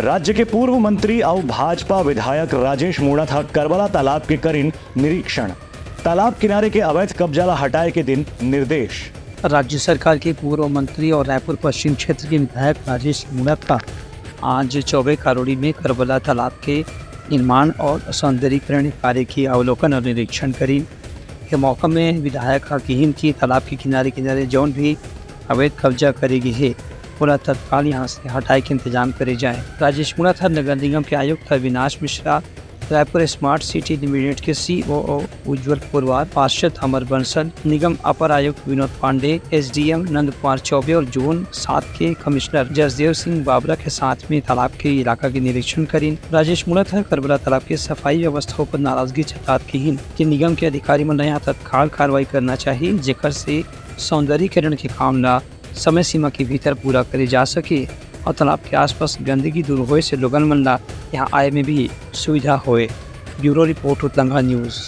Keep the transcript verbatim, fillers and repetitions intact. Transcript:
राज्य के पूर्व मंत्री अउ भाजपा विधायक राजेश मूणत ह करबला तालाब के करिन निरीक्षण। तालाब किनारे के अवैध कब्जा ला हटाए के दिन निर्देश। राज्य सरकार के पूर्व मंत्री और रायपुर पश्चिम क्षेत्र के विधायक राजेश मूणत का आज चौबे कारोड़ी में करबला तालाब के निर्माण और सौंदर्यीकरण कार्य की अवलोकन और निरीक्षण करी। ये मौका में विधायक ह किहिन कि तालाब के किनारे किनारे जौन भी अवैध कब्जा करे गे हे, ओला तत्काल यहाँ से हटाए के इंतजाम करे जाए। राजेश मूणत ह नगर निगम के आयुक्त Avinash Mishra, Raipur smart city limited के सीओओ उज्जवल पुरवार, पार्षद अमर बंसल, निगम अपर आयुक्त विनोद पांडे, एसडीएम नंद कुमार चौबे और जोन सात के कमिश्नर जसदेव सिंह बाबरा के साथ में तालाब के इलाका के निरीक्षण करिन। राजेश मूणत ह करबला तालाब के सफाई व्यवस्था पर नाराजगी जतात किहिन कि निगम के अधिकारी मन ला यहाँ तत्काल कार्रवाई करना चाहिए, जेकर से सौंदर्यीकरण के काम ला समय सीमा के भीतर पूरा करे जा सके और तालाब के आसपास गंदगी दूर होए से लोगन मन ला यहाँ आए में भी सुविधा होए। Bureau report, Utlangha news.